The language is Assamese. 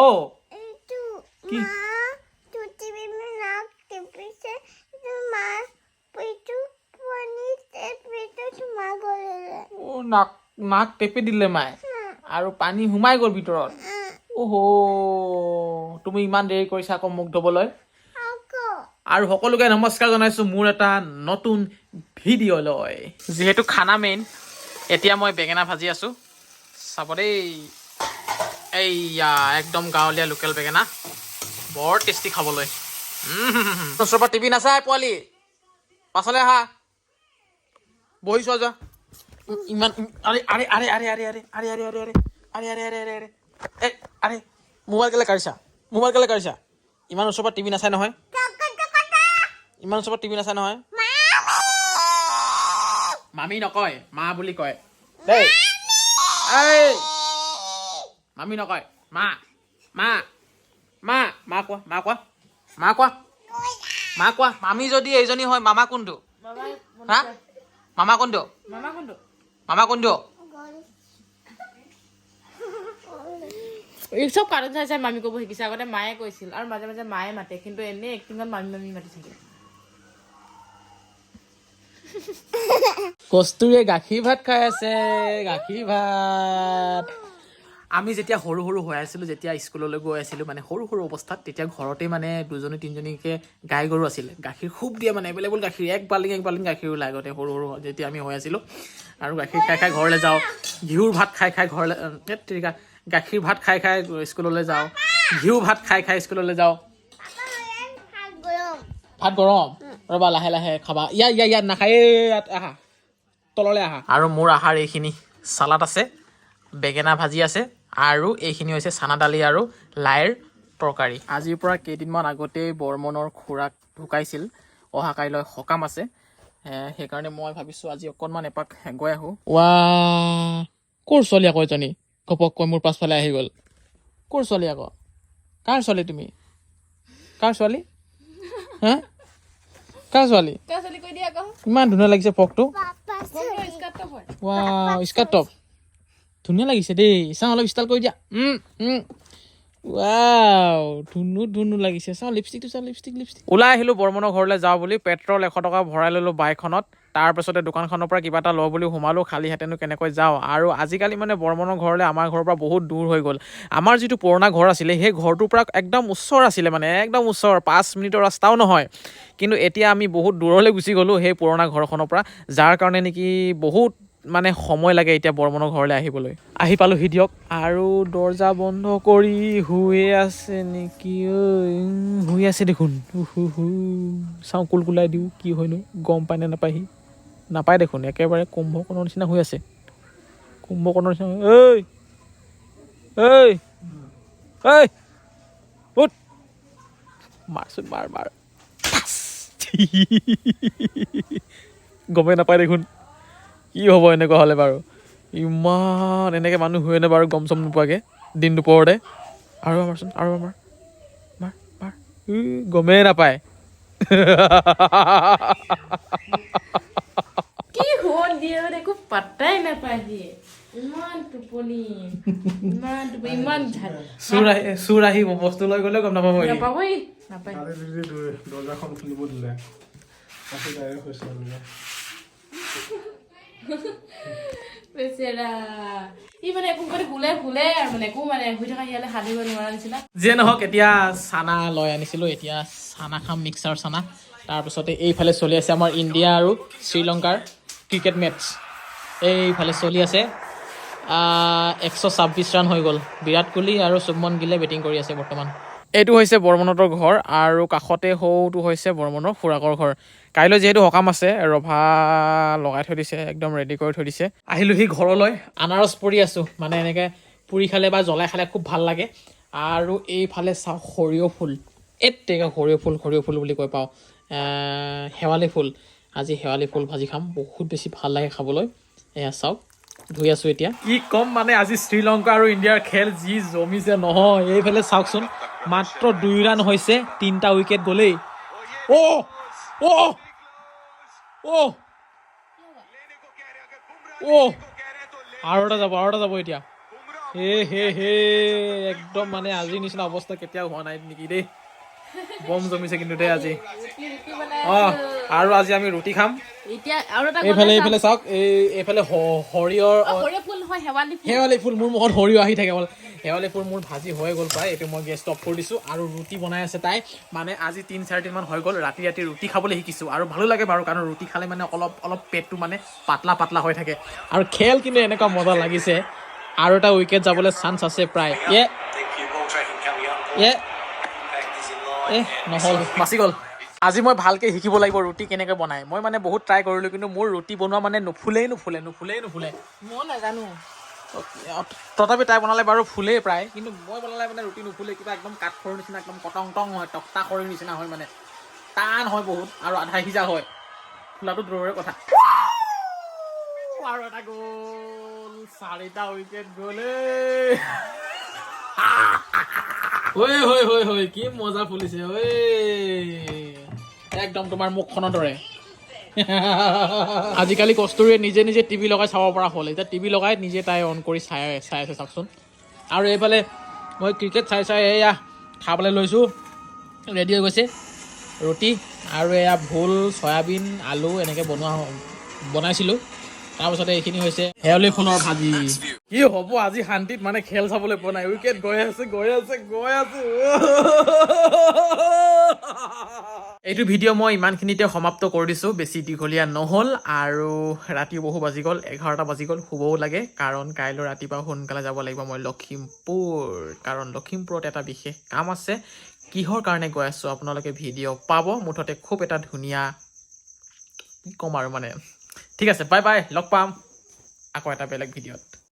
অ কি? অ নাক নাক টেপি দিলে মায়ে আৰু পানী সোমাই গ'ল ভিতৰত। অহ' তুমি ইমান দেৰি কৰিছা আকৌ মুখ ধুবলৈ। আৰু সকলোকে নমস্কাৰ জনাইছোঁ মোৰ এটা নতুন ভিডিঅ'লৈ। যিহেতু খানা মেইন, এতিয়া মই বেঙেনা ভাজি আছোঁ, চাব দেই। এইয়া একদম গাঁৱলীয়া লোকেল বেঙেনা, বৰ টেষ্টি খাবলৈ। ওচৰৰ পৰা টিভি নাচায় পোৱালি, পাছলৈ আহা, বহি চোৱা যোৱা। ইমান আৰে আৰে আৰে আৰে আৰে আৰে আৰে আৰে আৰে আৰে আৰে আৰে আৰে আৰে আৰে এই আৰে, মোবাইল কেলে কাঢ়িছা? মোবাইল কেলে কাঢ়িছা? ইমান ওচৰৰ পৰা টিভি নাচায় নহয়, ইমান ওচৰৰ পৰা টিভি নাচায় নহয়। মামী নকয়, মা বুলি কয় দেই। এই মামী নকয়, মা মা মা মা কোৱা, মা কোৱা, মা কোৱা, মা কোৱা। মামী যদি এইজনী হয়, মামা কোনটো? হা, মামা কোনটো? মামা কোনটো? মামা কোনটো? এই চব কাৰ্টুন চাই চাই মামী ক'ব শিকিছে। আগতে মায়ে কৈছিল আৰু মাজে মাজে মায়ে মাতে, কিন্তু এনেই এক্টিঙত মামী মামী মাতি থাকে। কস্তুৰীয়ে গাখীৰ ভাত খাই আছে, গাখীৰ ভাত। আমি যেতিয়া সৰু সৰু হৈ আছিলোঁ, যেতিয়া স্কুললৈ গৈ আছিলোঁ, মানে সৰু সৰু অৱস্থাত, তেতিয়া ঘৰতে মানে দুজনী তিনিজনীকে গাই গৰু আছিলে। গাখীৰ খুব দিয়ে, মানে এভেইলেবল গাখীৰ, এক বাল্টিং এক বাল্টিং গাখীৰ ওলাই আগতে সৰু সৰু যেতিয়া আমি হৈ আছিলোঁ। আৰু গাখীৰ খাই খাই ঘৰলৈ যাওঁ, ঘিউৰ ভাত খাই খাই ঘৰলৈ, ধেত তেৰিকা, গাখীৰ ভাত খাই খাই স্কুললৈ যাওঁ, ঘিউ ভাত খাই খাই স্কুললৈ যাওঁ। ভাত গৰম, ৰ'বা, লাহে লাহে খাবা। ইয়াত ইয়াত ইয়াত নাখায়, ইয়াত আহা, তললৈ আহা। আৰু মোৰ আহাৰ এইখিনি, চালাড আছে, বেঙেনা ভাজি আছে, আৰু এইখিনি হৈছে চানা দালি আৰু লাইৰ তৰকাৰী। আজিৰ পৰা কেইদিনমান আগতেই বৰ্মনৰ খুৰাক ঢুকাইছিল। অহা কাইলৈ সকাম আছে, সেইকাৰণে মই ভাবিছোঁ আজি অকণমান এপাক গৈ আহোঁ। ৱা, ক'ৰ ছোৱালী আকৌ এজনী ঘপককৈ মোৰ পাছফালে আহি গ'ল। ক'ৰ ছোৱালী আকৌ? কাৰ ছোৱালী তুমি? কাৰ ছোৱালী? হা, কাৰ ছোৱালী? কাৰ ছোৱালী কৈ দিয়া আকৌ। ইমান ধুনীয়া লাগিছে ফ্ৰকটো। স্কাৰ্ট টপ হয়। ৱাও, স্কাৰ্ট টপ ধুনীয়া লাগিছে দেই। চাওঁ, অলপ ষ্টাইল কৰি দিয়া। ৱাও, ধুনু ধুনু লাগিছে। চাওঁ লিপষ্টিকটো, চাওঁ লিপষ্টিক, লিপষ্টিক। ওলাই আহিলোঁ বৰ্মনৰ ঘৰলৈ যাওঁ বুলি। পেট্ৰল 100 টকা ভৰাই ল'লোঁ বাইকখনত। তাৰপাছতে দোকানখনৰ পৰা কিবা এটা লওঁ বুলি সোমালোঁ, খালী হাতেনো কেনেকৈ যাওঁ। আৰু আজিকালি মানে বৰ্মনৰ ঘৰলৈ আমাৰ ঘৰৰ পৰা বহুত দূৰ হৈ গ'ল। আমাৰ যিটো পুৰণা ঘৰ আছিলে, সেই ঘৰটোৰ পৰা একদম ওচৰ আছিলে, মানে একদম ওচৰ, 5 মিনিটৰ ৰাস্তাও নহয়। কিন্তু এতিয়া আমি বহুত দূৰলৈ গুচি গ'লোঁ সেই পুৰণা ঘৰখনৰ পৰা, যাৰ কাৰণে নেকি বহুত মানে সময় লাগে এতিয়া বৰ্মনৰ ঘৰলৈ আহিবলৈ। আহি পালোহি দিয়ক, আৰু দৰ্জা বন্ধ কৰি শুয়ে আছে নেকি? ঐ, শুই আছে দেখোন। উহু হু। চাওঁ, কুলকুলাই দিওঁ, কি হয়নো, গম পায় নে নাপায় সি? নাপায় দেখোন, একেবাৰে কুম্ভকৰ্ণৰ নিচিনা শুই আছে, কুম্ভকৰ্ণৰ নিচিনা। ঐ ঐ ঐ, উঠ, মাৰচোন, মাৰ মাৰ। গমেই নাপায় দেখোন। কি হ'ব এনেকুৱা হ'লে বাৰু? ইমান এনেকৈ মানুহ শুৱেনে বাৰু গম চম নোপোৱাকৈ দিন দুপৰতে? আৰু মাৰচোন, আৰু মাৰ মাৰ মাৰ। ই, গমেই নাপায়। কি শুৱন দিয়ে মানে, একো পাত্তাই নাপায় সি। ইমান টোপনি, ইমান টোপনি, ইমান ঝাল। চোৰ আহি, চোৰ আহি বস্তু লৈ গ'লেও গম নাপাব সি। নাপাবই, নাপায়। কালি দিদি দৰ্জাখন খুলিব দিলে, তাৰপিছত ডাইৰেক্ট হৈছে এনেকে। বেচেৰা ই, মানে একো মানে শুলে শুলে আৰু মানে একো মানে শুই থকা শিয়ালে সাধিব নোৱাৰা নিচিনা। যিয়ে নহওক, এতিয়া চানা লৈ আনিছিলোঁ, এতিয়া চানা খাম, মিক্সাৰ চানা। তাৰপিছতে এইফালে চলি আছে আমাৰ ইণ্ডিয়া আৰু শ্ৰীলংকাৰ ক্ৰিকেট মেটচ। এইফালে চলি আছে, 126 ৰান হৈ গ'ল। বিৰাট কোহলি আৰু শুভমন গিলে বেটিং কৰি আছে বৰ্তমান। এইটো হৈছে বৰ্মনহঁতৰ ঘৰ আৰু কাষতে সৌটো হৈছে বৰ্মনৰ খুৰাকৰ ঘৰ। কাইলৈ যিহেতু সকাম আছে, ৰভা লগাই থৈ দিছে, একদম ৰেডি কৰি থৈ দিছে। আহিলোহি ঘৰলৈ, আনাৰস পৰি আছোঁ, মানে এনেকৈ পুৰি খালে বা জ্বলাই খালে খুব ভাল লাগে। আৰু এইফালে চাওঁ সৰিয়হ ফুল, এই টেকা সৰিয়হ ফুল, সৰিয়হ ফুল বুলি কৈ পাওঁ, শেৱালি ফুল। আজি শেৱালি ফুল ভাজি খাম, বহুত বেছি ভাল লাগে খাবলৈ। এয়া চাওক, ধুই আছোঁ এতিয়া। কি ক'ম মানে, আজি শ্ৰীলংকা আৰু ইণ্ডিয়াৰ খেল যি জমিছে নহয়। এইফালে চাওকচোন, মাত্ৰ 2 ৰান হৈছে, 3টা উইকেট গ'লেই। অ' অ' অ' অ' আৰু এটা যাব, আৰু এটা যাব এতিয়া। হে হে হে, একদম। একদম মানে আজিৰ নিচিনা অৱস্থা কেতিয়াও হোৱা নাই নেকি দেই। বম জমিছে কিন্তু দেই আজি। ৰুটি ৰুটি বনাই অঁ, আৰু আজি আমি ৰুটি খাম। এতিয়া আৰু এটা এইফালে এইফালে চাওক, এই এইফালে সৰিয়হৰ সৰিয়হ ফুল নহয়, শেৱালি ফুল। শেৱালি ফুল, মোৰ মুখত সৰিয়হ আহি থাকে বল। শেৱালি ফুল মোৰ ভাজি হৈ গ'ল প্ৰায়। এইটো মই গেছ অফ কৰি দিছোঁ আৰু ৰুটি বনাই আছে তাই। মানে আজি 3-4 দিনমান হৈ গ'ল, ৰাতি ৰাতি ৰুটি খাবলৈ শিকিছোঁ আৰু ভালো লাগে বাৰু, কাৰণ ৰুটি খালে মানে অলপ অলপ পেটটো মানে পাতলা পাতলা হৈ থাকে। আৰু খেল কিন্তু এনেকুৱা মজা লাগিছে, আৰু এটা উইকেট যাবলৈ চান্স আছে প্ৰায়। এ Thank you. Ball tracking coming up. A Back is in line. এ নহ'ল, বাচি গ'ল। আজি মই ভালকৈ শিকিব লাগিব ৰুটি কেনেকৈ বনায়। মই মানে বহুত ট্ৰাই কৰিলোঁ, কিন্তু মোৰ ৰুটি বনোৱা মানে নুফুলেই নুফুলে, নুফুলেই নুফুলে। মই নাজানো। তথাপি তাই বনালে বাৰু ফুলেই প্ৰায়, কিন্তু মই বনালে মানে ৰুটি নুফুলে। কিবা একদম কাঠখৰিৰ নিচিনা, একদম কটং টং হয়, তক্তা খৰিৰ নিচিনা হয়, মানে টান হয় বহুত আৰু আধা সিজা হয়, ফুলাটো দূৰৰে কথা। আৰু এটা গ'ল, চাৰিটা উইকেট গ'লে। ঐ হৈ হৈ হৈ, কি মজা ফুলিছে ঐ, একদম তোমাৰ মুখখনৰ দৰে। আজিকালি কস্তুৰীয়ে নিজে নিজে টিভি লগাই চাব পৰা হ'ল। এতিয়া টিভি লগাই নিজে তাই অন কৰি চাই চাই আছে, চাওকচোন। আৰু এইফালে মই ক্ৰিকেট চাই চাই এয়া খাবলৈ লৈছোঁ, ৰেডি হৈ গৈছে ৰুটি আৰু এয়া ভোল, চয়াবিন, আলু এনেকৈ বনোৱা বনাইছিলোঁ। তাৰপাছতে এইখিনি হৈছে শেৱালি ফুলৰ ভাজি। কি হ'ব আজি, শান্তিত মানে খেল চাবলৈ পোৱা নাই। উইকেট গৈ আছে, গৈ আছে, গৈ আছে। এইটো ভিডিঅ' মই ইমানখিনিতে সমাপ্ত কৰি দিছোঁ, বেছি দীঘলীয়া নহ'ল। আৰু ৰাতি বহু বাজি গ'ল, 11টা বাজি গ'ল, শুবও লাগে, কাৰণ কাইলৈ ৰাতিপুৱা সোনকালে যাব লাগিব মই লখিমপুৰ, কাৰণ লখিমপুৰত এটা বিশেষ কাম আছে। কিহৰ কাৰণে গৈ আছোঁ আপোনালোকে ভিডিঅ' পাব। মুঠতে খুব এটা ধুনীয়া, কি ক'ম আৰু মানে। ঠিক আছে, বাই বাই, লগ পাম আকৌ এটা বেলেগ ভিডিঅ'ত।